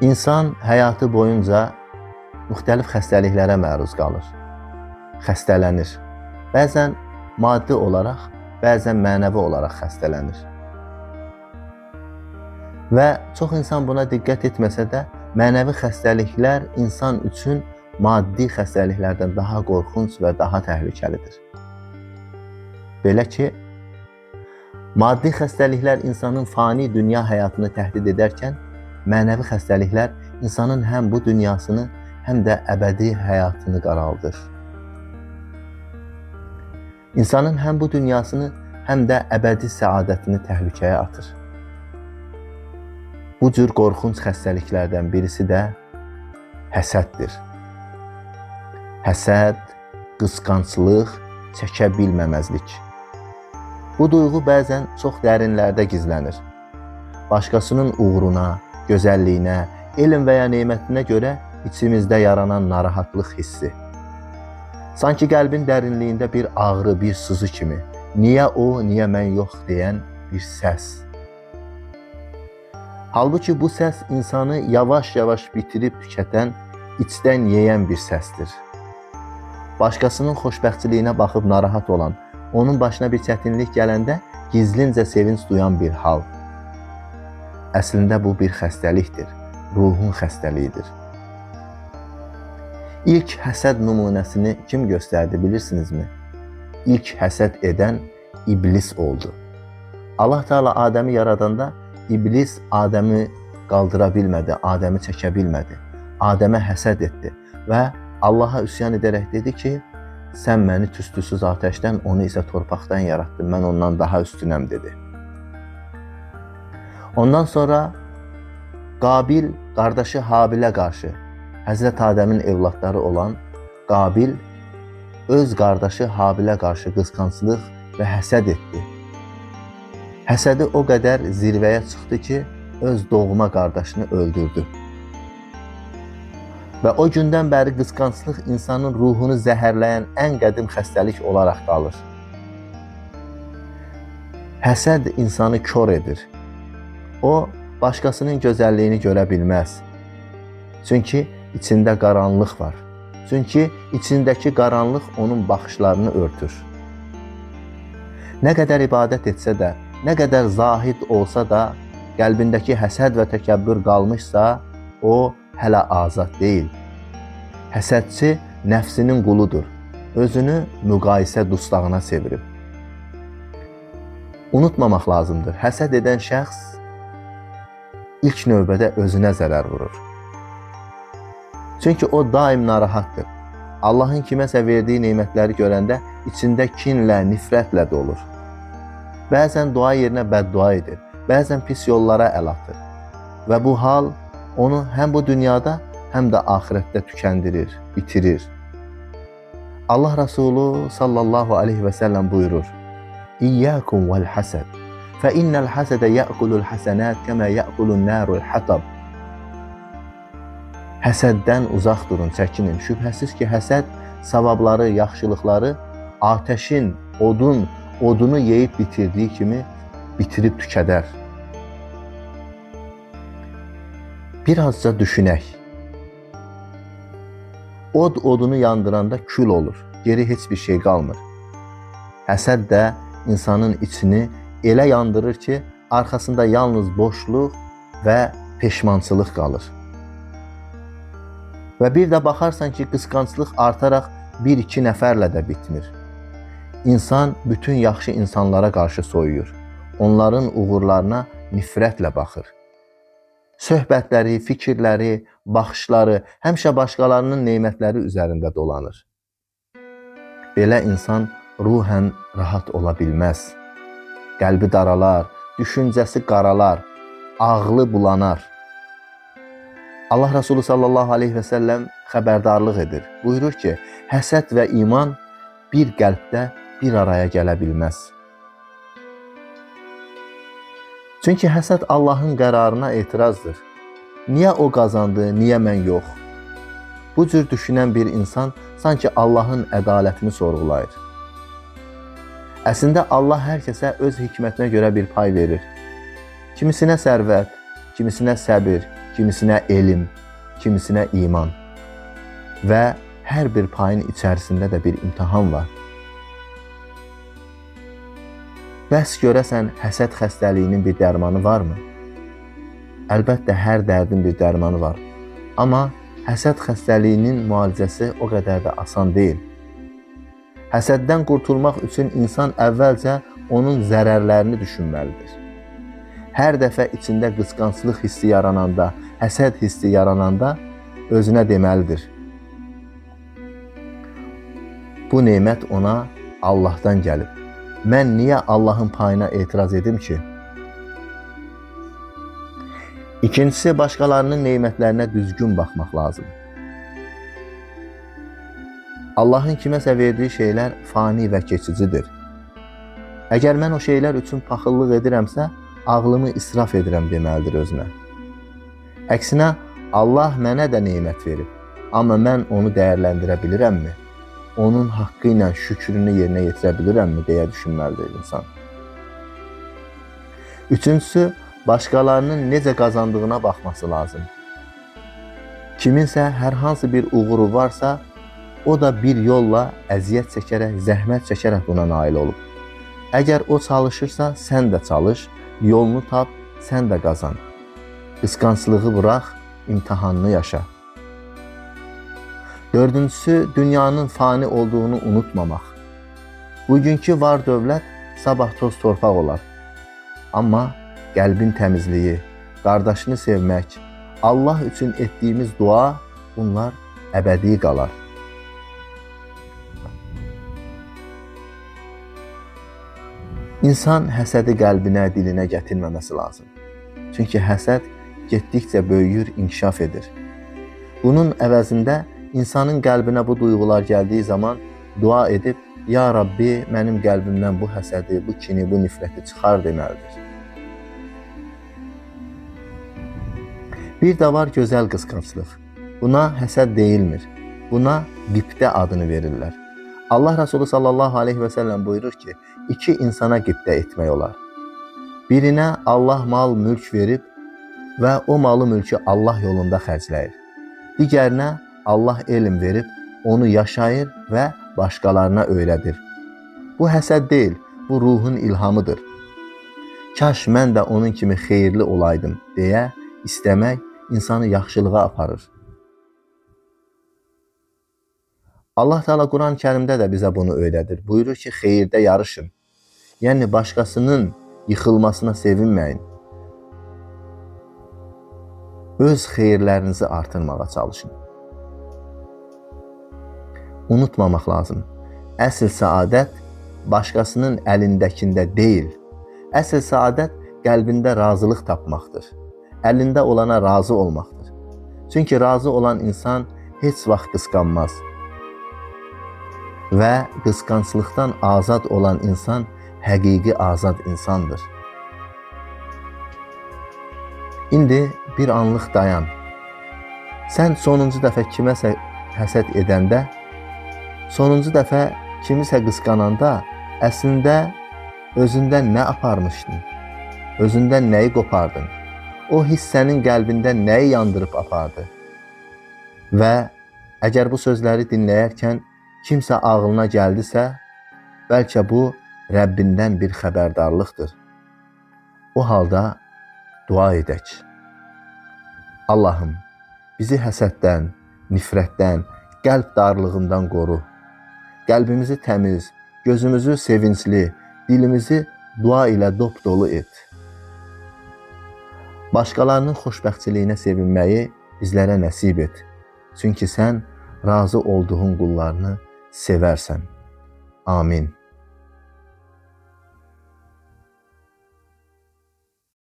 İnsan həyatı boyunca müxtəlif xəstəliklərə məruz qalır. Xəstələnir. Bəzən maddi olaraq, bəzən mənəvi olaraq xəstələnir. Və çox insan buna diqqət etməsə də, mənəvi xəstəliklər insan üçün maddi xəstəliklərdən daha qorxunc və daha təhlükəlidir. Belə ki, maddi xəstəliklər insanın fani dünya həyatını təhdid edərkən, mənəvi xəstəliklər insanın həm bu dünyasını, həm də əbədi həyatını qaraldır. İnsanın həm bu dünyasını, həm də əbədi səadətini təhlükəyə atır. Bu cür qorxunc xəstəliklərdən birisi də həsəddir. Həsəd, qısqanclıq, çəkə bilməməzlik. Bu duyğu bəzən çox dərinlərdə gizlənir. Başqasının uğruna, gözəlliyinə, elm və ya nemətinə görə içimizdə yaranan narahatlıq hissi. Sanki qəlbin dərinliyində bir ağrı, bir sızı kimi, niyə o, niyə mən yox deyən bir səs. Halbuki bu səs insanı yavaş-yavaş bitirib tükətən, içdən yeyən bir səsdir. Başqasının xoşbəxtçiliyinə baxıb narahat olan, onun başına bir çətinlik gələndə gizlincə sevinç duyan bir hal. Əslində bu bir xəstəlikdir, ruhun xəstəliyidir. İlk həsəd nümunəsini kim göstərdi bilirsinizmi? İlk həsəd edən iblis oldu. Allah Teala Adəmi yaradanda iblis Adəmi qaldıra bilmədi, Adəmi çəkə bilmədi. Adəmə həsəd etdi və Allaha üsyan edərək dedi ki, sən məni tüstüsüz atəşdən, onu isə torpaqdan yaratdın, mən ondan daha üstünəm dedi. Ondan sonra Qabil qardaşı Habilə qarşı, Həzrət Adəmin evladları olan Qabil öz qardaşı Habilə qarşı qısqanclıq və həsəd etdi. Həsədi o qədər zirvəyə çıxdı ki, öz doğma qardaşını öldürdü. Və o gündən bəri qısqanclıq insanın ruhunu zəhərləyən ən qədim xəstəlik olaraq qalır. Həsəd insanı kor edir. O, başqasının gözəlliyini görə bilməz. Çünki içində qaranlıq var. Çünki içindəki qaranlıq onun baxışlarını örtür. Nə qədər ibadət etsə də, nə qədər zahid olsa da, qəlbindəki həsəd və təkəbbür qalmışsa, o hələ azad deyil. Həsədçi nəfsinin quludur. Özünü müqayisə dustağına çevirib. Unutmamaq lazımdır. Həsəd edən şəxs ilk növbədə özünə zərər vurur. Çünki o daim narahatdır. Allahın kiməsə verdiyi nemətləri görəndə içində kinlə, nifrətlə dolur. Bəzən dua yerinə bəddua edir, bəzən pis yollara əl atır. Və bu hal onu həm bu dünyada, həm də axirətdə tükəndirir, bitirir. Allah Resulü sallallahu aleyhi və səlləm buyurur: İyyəkum vel hasad. Fe innel hasede ya'kulul hasenat kema ya'kulun narul hatab. Həsəddən uzaq durun, çəkinin. Şübhəsiz ki, həsəd savabları, yaxşılıqları atəşin, odun, odunu yeyib bitirdiyi kimi bitirib tükədər. Birazca düşünək. Od odunu yandıranda kül olur, geri heç bir şey qalmır. Həsəd də insanın içini elə yandırır ki, arxasında yalnız boşluq və peşmançılıq qalır. Və bir də baxarsan ki, qısqanclıq artaraq bir-iki nəfərlə də bitmir. İnsan bütün yaxşı insanlara qarşı soyuyur. Onların uğurlarına nifrətlə baxır. Söhbətləri, fikirləri, baxışları həmişə başqalarının nemətləri üzərində dolanır. Belə insan ruhən rahat ola bilməz. Qəlbi daralar, düşüncəsi qaralar, ağlı bulanar. Allah Resulü sallallahu aleyhi və səlləm xəbərdarlıq edir. Buyurur ki, həsəd və iman bir qəlbdə bir araya gələ bilməz. Çünki həsəd Allahın qərarına etirazdır. Niyə o qazandı, niyə mən yox? Bu cür düşünən bir insan sanki Allahın ədalətini sorğulayır. Əslində Allah hər kəsə öz hikmətinə görə bir pay verir. Kimisinə sərvət, kimisinə səbir, Kimisinə elm, kimisinə iman. Və hər bir payın içərisində də bir imtahan var. Bəs görəsən həsəd xəstəliyinin bir dərmanı varmı? Əlbəttə hər dərdin bir dərmanı var. Amma həsəd xəstəliyinin müalicəsi o qədər də asan deyil. Həsəddən qurtulmaq üçün insan əvvəlcə onun zərərlərini düşünməlidir. Hər dəfə içində qısqanclıq hissi yarananda, həsəd hissi yarananda özünə deməlidir: bu nemət ona Allahdan gəlib. Mən niyə Allahın payına etiraz edim ki? İkincisi, başqalarının nemətlərinə düzgün baxmaq lazım. Allahın kiməsə verdiyi şeylər fani və keçicidir. Əgər mən o şeylər üçün paxıllıq edirəmsə, ağlımı israf edirəm deməlidir özünə. Əksinə, Allah mənə də nemət verib, amma mən onu dəyərləndirə bilirəmmi? Onun haqqı ilə şükrünü yerinə yetirə bilirəmmi deyə düşünməlidir insan. Üçüncüsü, başqalarının necə qazandığına baxması lazım. Kiminsə hər hansı bir uğuru varsa, o da bir yolla əziyyət çəkərək, zəhmət çəkərək buna nail olub. Əgər o çalışırsa, sən də çalış, yolunu tap, sən də qazan. Qısqanclığı burax, imtahanını yaşa. Dördüncüsü, dünyanın fani olduğunu unutmamaq. Bugünkü var dövlət sabah toz torpaq olar. Amma qəlbin təmizliyi, qardaşını sevmək, Allah üçün etdiyimiz dua, bunlar əbədi qalar. İnsan həsədi qəlbinə, dilinə gətirməməsi lazım. Çünki həsəd getdikcə böyüyür, inkişaf edir. Bunun əvəzində insanın qəlbinə bu duyğular gəldiyi zaman dua edib, Ya Rabbi, mənim qəlbimdən bu həsədi, bu kini, bu nifrəti çıxar deməlidir. Bir də var gözəl qısqanclıq. Buna həsəd deyilmir. Buna qibtə adını verirlər. Allah Resulü sallallahu aleyhi və səlləm buyurur ki, iki insana qibtə etmək olar. Birinə Allah mal, mülk verib və o malı, mülkü Allah yolunda xərcləyir. Digərinə Allah elm verib, onu yaşayır və başqalarına öyrədir. Bu həsəd deyil, bu ruhun ilhamıdır. Kaş mən də onun kimi xeyirli olaydım deyə istəmək insanı yaxşılığa aparır. Allah Teala Quran-ı Kərimdə də bizə bunu öyrədir. Buyurur ki, xeyirdə yarışın. Yəni başqasının yıxılmasına sevinməyin. Öz xeyirlərinizi artırmağa çalışın. Unutmamaq lazım. Əsl səadət başqasının əlindəkində deyil. Əsl səadət qəlbində razılıq tapmaqdır. Əlində olana razı olmaqdır. Çünki razı olan insan heç vaxt qısqanmaz. Və qısqanclıqdan azad olan insan həqiqi azad insandır. İndi bir anlıq dayan. Sən sonuncu dəfə kiməsə həsəd edəndə, sonuncu dəfə kimisə qısqananda əslində özündən nə aparmışdın? Özündən nəyi qopardın? O hiss sənin qəlbində nəyi yandırıb apardı? Və əgər bu sözləri dinləyərkən kimsə ağlına gəldisə, bəlkə bu Rəbbindən bir xəbərdarlıqdır. O halda dua edək. Allahım, bizi həsəddən, nifrətdən, qəlb darlığından qoru. Qəlbimizi təmiz, gözümüzü sevincli, dilimizi dua ilə dop-dolu et. Başqalarının xoşbəxtçiliyinə sevinməyi bizlərə nəsib et. Çünki sən razı olduğun qullarını sevərsən. Amin.